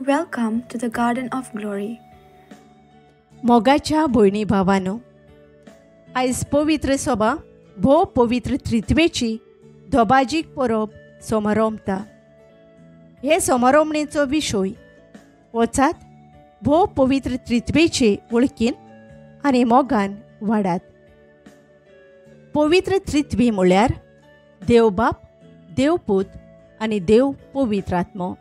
Welcome to the Garden of Glory. मोगाच्या भयणी भावानो, आयज पवित्र सभा भोव पवित्र त्रित्वेची दोबाजीक परब समारोमता. हे समारोमणेचो विशय वचात भोव पवित्र त्रित्वेचे वळखीन आनी मोगान वाडात. पवित्र त्रित्वी म्हळ्यार देवबाप, देवपूत आनी देव पवित्र आत्मो.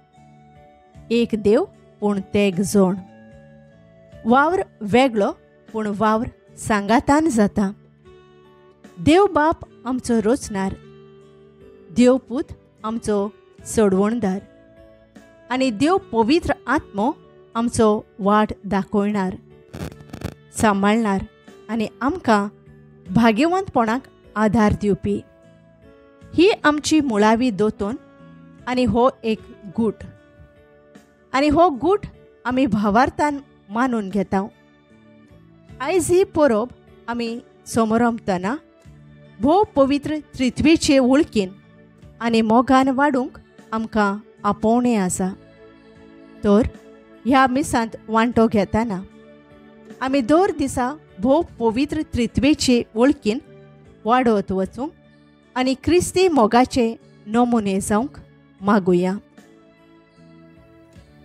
एक देव पूण तेग जोण. वावर वेगळो पूण वावर सांगातान जाता. देव बाप आमचो रोचणार, देवपूत आमचो सोडवणदार आनी देव पवित्र आत्मो आमचो वाट दाखयणार, सांबाळणार आनी आमकां भाग्यवंतपणाक आधार दिवपी. ही आमची मुळावी दोतोन आनी हो एक गूट, आनी हो गूट आमी भावार्थान मानून घेता. आयज ही परब आमी समरमतना भोव पवित्र त्रित्वेचे वळखीन आनी मोगान वाडूंक आमकां आपोवणें आसा. तर ह्या मिसांत वांटो घेतना आमी दर दिसा भोव पवित्र त्रित्वेचे वळखीन वाडत वचूंक आनी क्रिस्ती मोगाचे नमुने जावंक मागुया.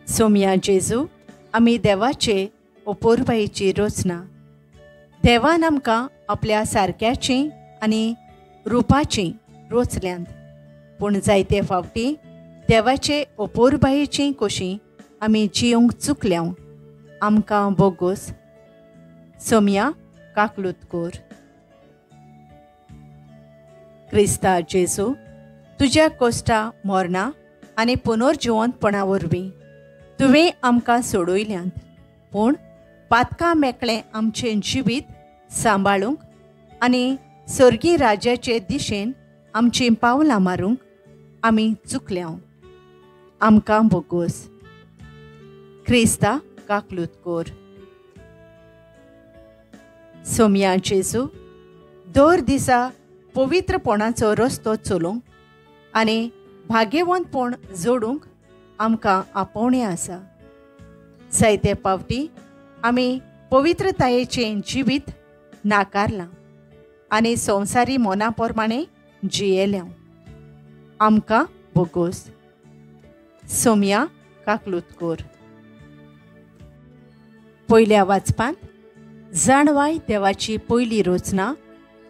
सोमया जेजू, आमी देवाचे ओपोरबायेची रचना. देवान आमकां आपल्या सारक्याची आनी रुपाची रचल्यांत, पूण जायते फावटी देवाचे ओपोरबायेची कशी आमी जियोंक चुकल्या. आमकां बोगोस. सोमया काकलूत कोर. क्रिस्ता जेजू, तुज्या कोश्टा मरणां आनी पुनर्जिवंतपणा वरवीं तुवें आमकां सोडयल्यांत, पूण पातकां मेकळें आमचें जिवीत सांबाळूंक आनी सर्गी राज्याचे दिशेन आमचीं पावलां मारूंक आमी चुकल्या. आमकां बोगोस. क्रिस्ता काकलूत कोर. सोमया जेजू, दर दिसा पवित्रपणाचो रस्तो चलोवंक आनी भाग्यवंतपण जोडूंक आमकां आपोवणें आसा. जायते फावटी आमी पवित्रतायेचें जिवीत नाकारलां आनी संवसारी मना प्रमाणें जियेल्या. आमकां बोगोस. सोमया काकलूत कोर. पयल्या वाचपांत जाणवाय देवाची पयली रचना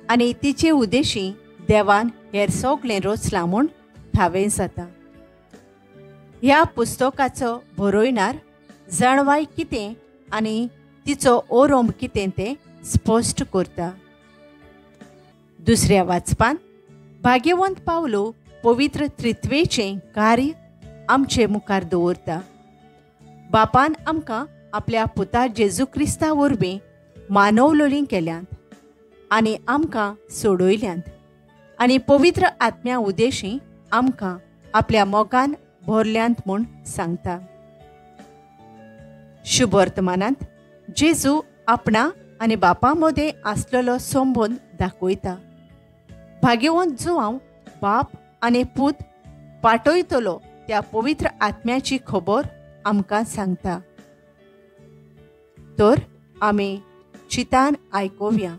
आनी तिचे उद्देशी देवान हेर सगळें रचलां म्हूण ठावें जाता. ह्या पुस्तकाचो बरोयणार जाणवाय कितें आनी तिचो ओरोंब कितें तें स्पश्ट करता. दुसऱ्या वाचपांत भाग्यवंत पावलो पवित्र त्रित्वेचें कार्य आमचे मुखार दवरता. बापान आमकां आपल्या पुता जेजू क्रिस्ता वरवीं मानवलोलीं केल्यांत आनी आमकां सोडयल्यांत आनी पवित्र आत्म्या उद्देशी आमकां आपल्या मोगान भरल्यांत म्हूण सांगता. शुभवर्तमानांत जेजू आपणा आनी बापा मदें आसलेलो संबंद दाखयता. भाग्यवंत जुवांव बाप आनी पूत पाटयतलो त्या पवित्र आत्म्याची खबर आमकां सांगता. तर आमी चितान आयकुया.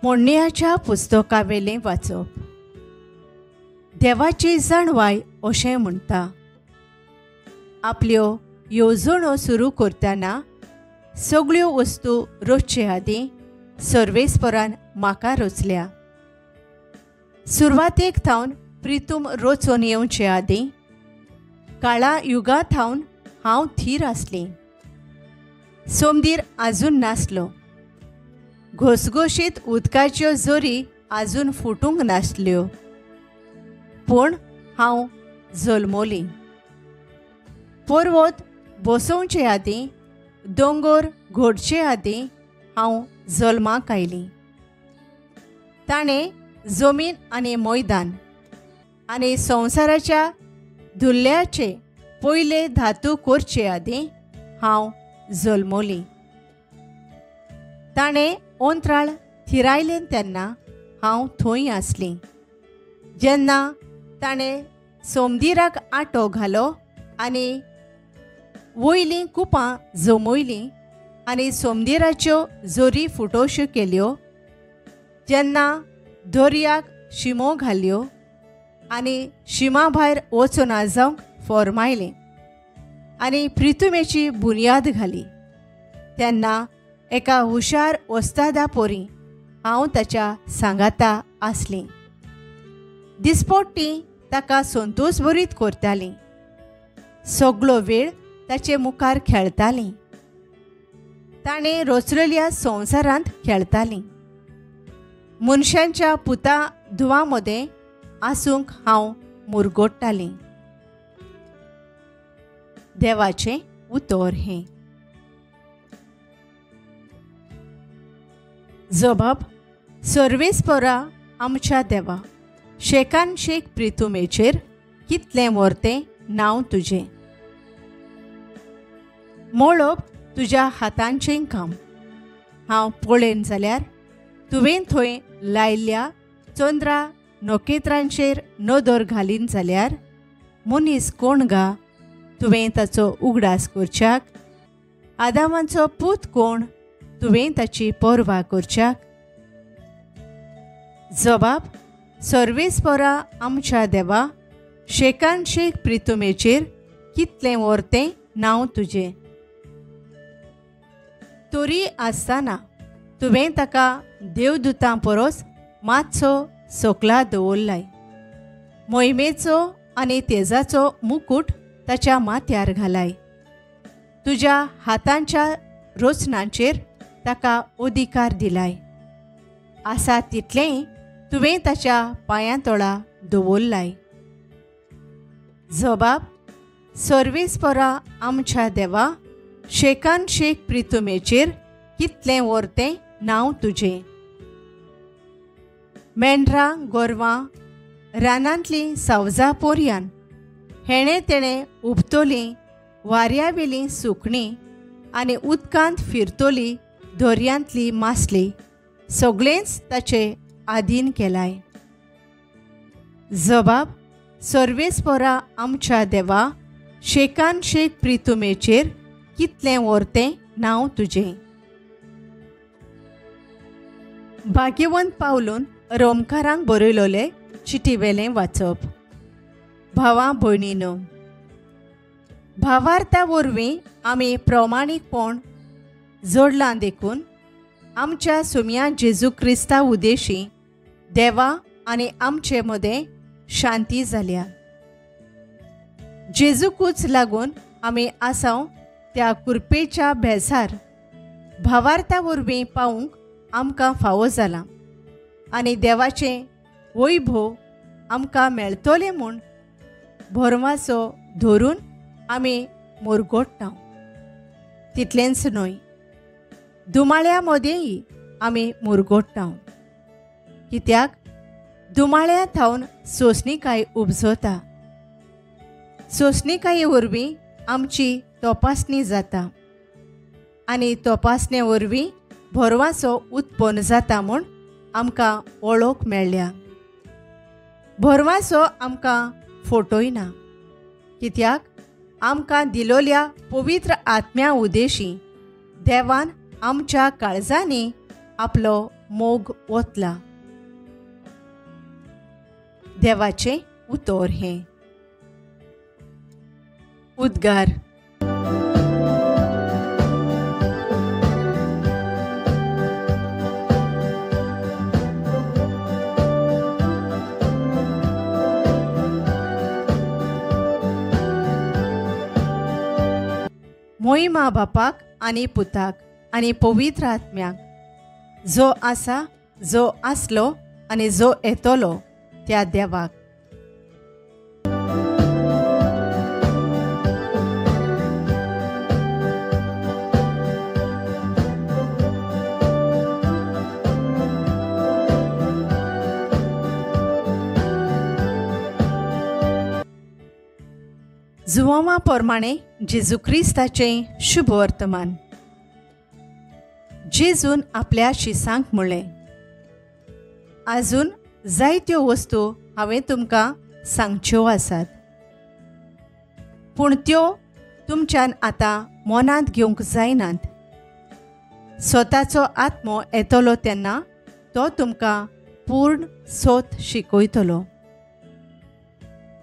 मोडण्याच्या पुस्तकावेलें वाचप. देवाची जाणवाय अशें म्हणटा, आपल्यो येवजणो सुरू करतना सगळ्यो वस्तू रचचे आदीं सर्वेस्परान म्हाका रचल्या. सुरवातेक थावन प्रितूम रचून येवचे आदीं काळा युगा थावन हांव थीर आसलीं. सोमदीर आजून नासलो, घोसघोशीत उदकाच्यो जोरी आजून फुटूंक नासल्यो, पूण हांव जल्मोली. पर्वत बसोवचे आदीं, दोंगर घडचे आदीं हांव जल्माक आयलीं. ताणें जमीन आनी मैदान आनी संवसाराच्या धुल्ल्याचे पयले धातू करचे आदीं हांव जल्मोली. ताणें अंतराळ थिरायलें तेन्ना हांव थंय आसलीं. जेन्ना ताणें सोमदिराक आटो घालो आनी वयलीं कुपां जमयलीं आनी सोमदिराच्यो जोरी फुटोश्यो केल्यो, जेन्ना दर्याक शिमो घाल्यो आनी शिमा भायर वचना जावंक फॉर्मायलें आनी प्रितुमेची बुन्याद घाली, तेन्ना एका हुशार वस्तादा पोरी हांव ताच्या सांगाता आसलीं. दिसपट्टी ताका संतोष भरीत करतालीं. सगळो वेळ ताचे मुखार खेळटालीं. ताणें रचलेल्या संवसारांत खेळटालीं. मनशांच्या पुता धुवां मदें आसूंक हांव मुरगोट्टालीं. देवाचें उतर हें. जबाब सर्वेस्परा आमच्या देवा, शेकान शेक प्रितुमेचेर कितलें व्हरतें नांव तुजें. मळब तुज्या हातांचें काम. हांव पळयन जाल्यार तुवें थंय लायिल्ल्या चंद्रा नखेत्रांचेर नदर घालीन जाल्यार मनीस कोण गा तुवें ताचो उगडास करच्याक, आदामाचो पूत कोण तुवें ताची पर्वा करच्याक. जबाब सर्वेस्परा आमच्या देवा, शेकान शेक प्रितुमेचेर कितलें व्हरतें नांव तुजें. तरी आसतना तुवें ताका देवदूतां परस मातसो सकला दवरलाय. मोहिमेचो आनी तेजाचो मुकूट ताच्या माथ्यार घालाय. तुज्या हातांच्या रचनांचेर ताका अधिकार दिलाय. आसा तितलेंय तुवें ताच्या पांयां तळा दवरलाय. जबाब सर्वेस्परा आमच्या देवा, शेकान शेक प्रितुमेचेर कितलें व्हरतें नांव तुजें. मेंढरां गोरवां रानांतलीं सावजां पोरयान हेणें तेणें उबतलीं वाऱ्यावेलीं सुकणीं आनी उदकांत फिरतली दर्यांतली मासली सगळेंच ताचे आदीन केलाय. जबाब सर्वेस्परा आमच्या देवा, शेकान शेक प्रितुमेचेर कितलें व्हरतें नांव तुजें. भाग्यवंत पावलून रोमकारांक बरयलोले चिटीवेलें वाचप. भावा भयणीनो, भावार्था वरवीं आमी प्रमाणीकपण जोडलां देखून आमच्या सुम्या जेजू क्रिस्ता उदेशी देवा आनी आमचे मदें शांती जाल्या. जेजूकूच लागून आमी आसाव त्या कुरपेच्या बेजार भावार्था वरवीं पावूंक आमकां फावो जालां आनी देवाचें वैभव आमकां मेळटलें म्हूण भरवासो धरून आमी मुरगोट्टा. तितलेंच न्हय, दुमाळ्या मदेंय आमी मुरगोट्टा. कित्याक दुमाळ्या थावन सोंसणीकाय उपजता. सोंसणीकाये वरवीं आमची तपासणी जाता आनी तपासणे वरवीं भरवासो उत्पन्न जाता म्हूण आमकां वळख मेळ्ळ्या. भरवासो आमकां फटयना, कित्याक आमकां दिलोल्या पवित्र आत्म्या उदेशी देवान आमच्या काळजांनी आपलो मोग ओतला. देवाचें उतर हें. उद्गार. मोहिमा बापाक आनी पुताक आनी पवित्र आत्म्याक, जो आसा, जो आसलो आनी जो येतलो त्या देवाक. जुवांवा प्रमाणे जेजू क्रिस्ताचें शुभ वर्तमान. जेजून आपल्या शिसांक म्हणलें, आजून जायत्यो वस्तू हांवें तुमकां सांगच्यो आसात, पूण त्यो तुमच्यान आतां मनांत घेवंक जायनात. स्वताचो आत्मो येतलो तेन्ना तो तुमकां पूर्ण सोत शिकयतलो,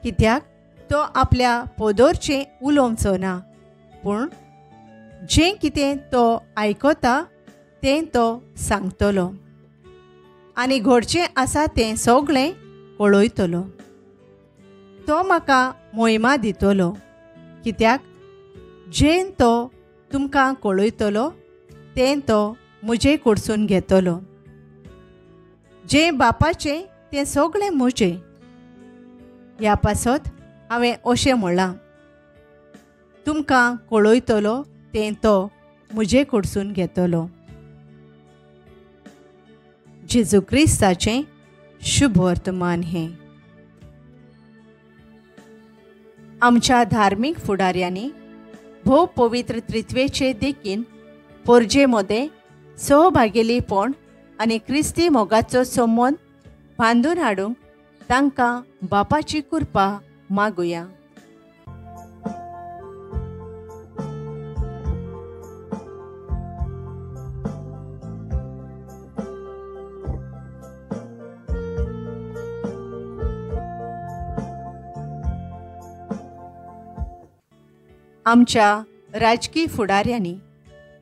कित्याक तो आपल्या पोदोरचें उलोवचो ना, पूण जें कितें तो आयकता तें तो सांगतलो आनी घडचें आसा तें सगळें कळयतलो. तो म्हाका मोहिमा दितलो, कित्याक जें तो तुमकां कळयतलो तें तो म्हजे कडसून घेतलो. जें बापाचें तें सगळें म्हजें. ह्या पासत हांवें अशें म्हणलां, तुमकां कळयतलो तें तो म्हजे कडसून घेतलो. जेजू क्रिस्ताचें शुभ वर्तमान हें. आमच्या धार्मीक फुडाऱ्यांनी भोव पवित्र त्रित्वेचे देखीन पोरजे मदें सहभागेलीपण आनी क्रिस्ती मोगाचो संबंद बांदून हाडूंक तांकां बापाची कृपा मागुया. आमच्या राजकीय फुडाऱ्यांनी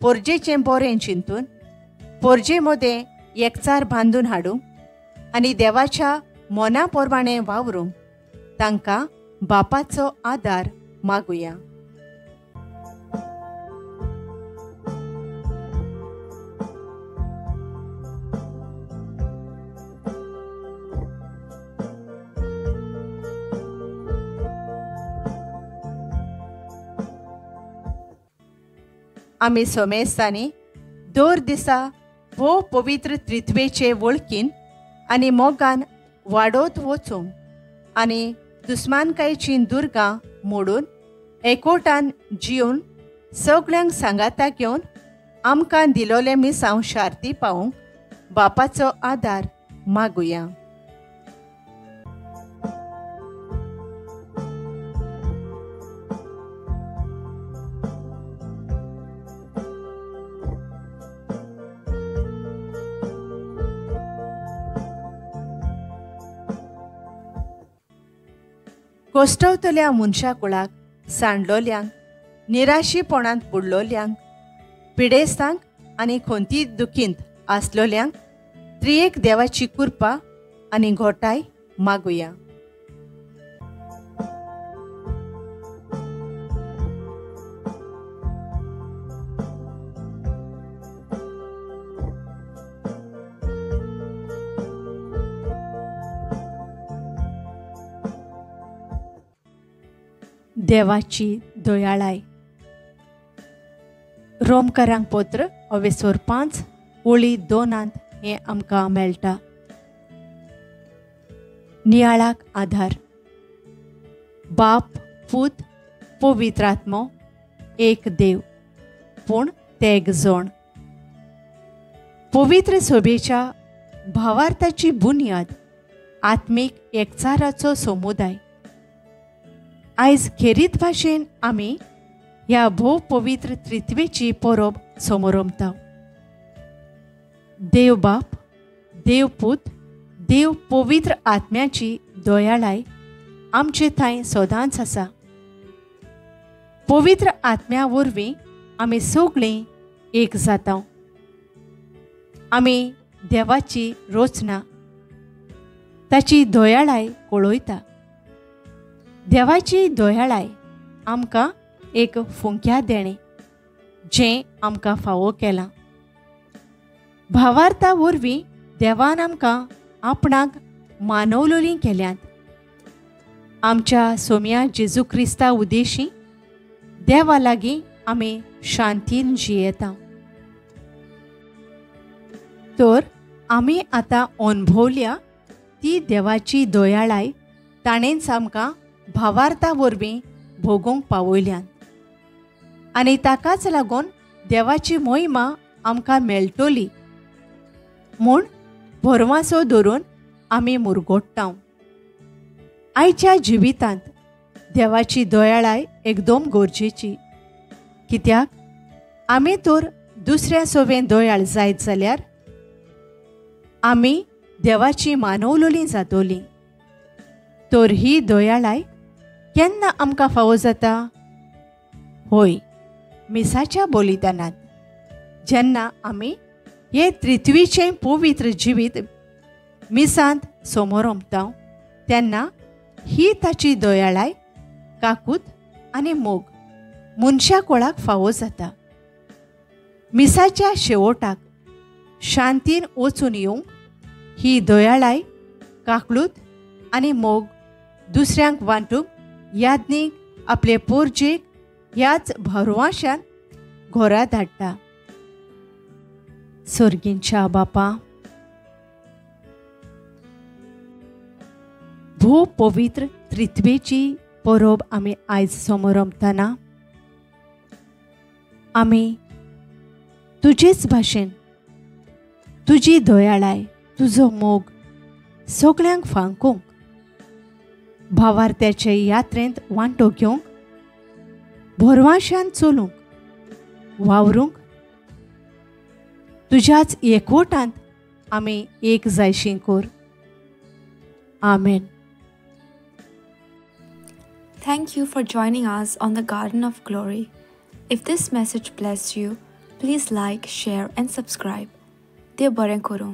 पोरजेचें बरें चिंतून पोरजे मदें एकचार बांदून हाडूंक आनी देवाच्या मना प्रमाणें वावरूंक तांकां बापाचो आदार मागुया. आमी सोमेस्तांनी दर दिसा भोव पवित्र त्रित्वेचे वळखीन आनी मोगान वाडोत वचूंक आनी दुस्मानकायेचीं दुर्गां मोडून एकवटान जिवन सगळ्यांक सांगाता घेवन आमकां दिलोलें मिसांव शार्ती पावोवंक बापाचो आदार मागुया. कोश्टवतल्या मनशा कुळाक, सांडलोल्यांक, निराशीपणांत बुडलोल्यांक, पिडेस्तांक आनी खंती दुखींत आसलोल्यांक त्रियेक देवाची कृपा आनी घोटाय मागुया. देवाची दयाळाय. रोमकरांक पत्र अवेसोर 5 ओळी 2 हें आमकां मेळटा. नियाळाक आधार. बाप, पूत, पवित्र आत्मो एक देव, पूण तेग जोण. पवित्र सोबेच्या भावार्थाची बुन्याद आत्मीक एकचाराचो समुदाय. आयज खेरीत भाशेन आमी ह्या भोव पवित्र त्रित्वेची परब समोरमता. देव बाप, देव पूत, देव पवित्र आत्म्याची दयाळाय आमचे थंय सदांच आसा. पवित्र आत्म्या वरवीं आमी सगळीं एक जाता. आमी देवाची रचना, ताची दयाळाय कळयता. देवाची दयाळाय आमकां एक फुंक्या देणें जें आमकां फावो केलां. भावार्था वरवीं देवान आमकां आपणाक मानवलोलीं केल्यांत. आमच्या सोम्या जेजू क्रिस्ता उदेशी देवा लागीं आमी शांतीन जियेता. तर आमी आतां अणभवल्या ती देवाची दयाळाय ताणेंच आमकां भावार्था वरवीं भोगूंक पावयल्यान आनी ताकाच लागून देवाची मोहिमा आमकां मेळटली म्हूण भरवासो धरून आमी मुरगोट्टा. आयच्या जिवितांत देवाची दयाळाय एकदम गरजेची, कित्याक आमी तर दुसऱ्या सोवें दयाळ जायत जाल्यार आमी देवाची मानवलोली जातोली. तर ही दयाळाय केन्ना आमकां फावो जाता? होय, मिसाच्या बलिदानांत, जेन्ना आमी हे त्रित्वीचें पवित्र जिवीत मिसांत समोरमता तेन्ना ही ताची दयाळाय, काकूत आनी मोग मनशा कोळाक फावो जाता. मिसाच्या शेवटाक शांतीन वचून येवंक ही दयाळाय, काकळूत आनी मोग दुसऱ्यांक वांटूंक याज्ञीक आपले पोरजेक ह्याच भरवाशान घरा धाडटा. सर्गींच्या बापा, भोव पवित्र त्रित्वेची परब आमी आयज समोरमतना आमी तुजेच भाशेन तुजी दयाळाय, तुजो मोग सगळ्यांक फांकूंक, भावार्थ्याचे यात्रेंत वांटो घेवंक, भरवाशान चलूंक, वावरूंक तुज्याच एकवटांत आमी एक जायशी कर. आमेन. Thank you for joining us on the Garden of Glory. If this message blessed you, please like, share and subscribe. देव बरें करूं.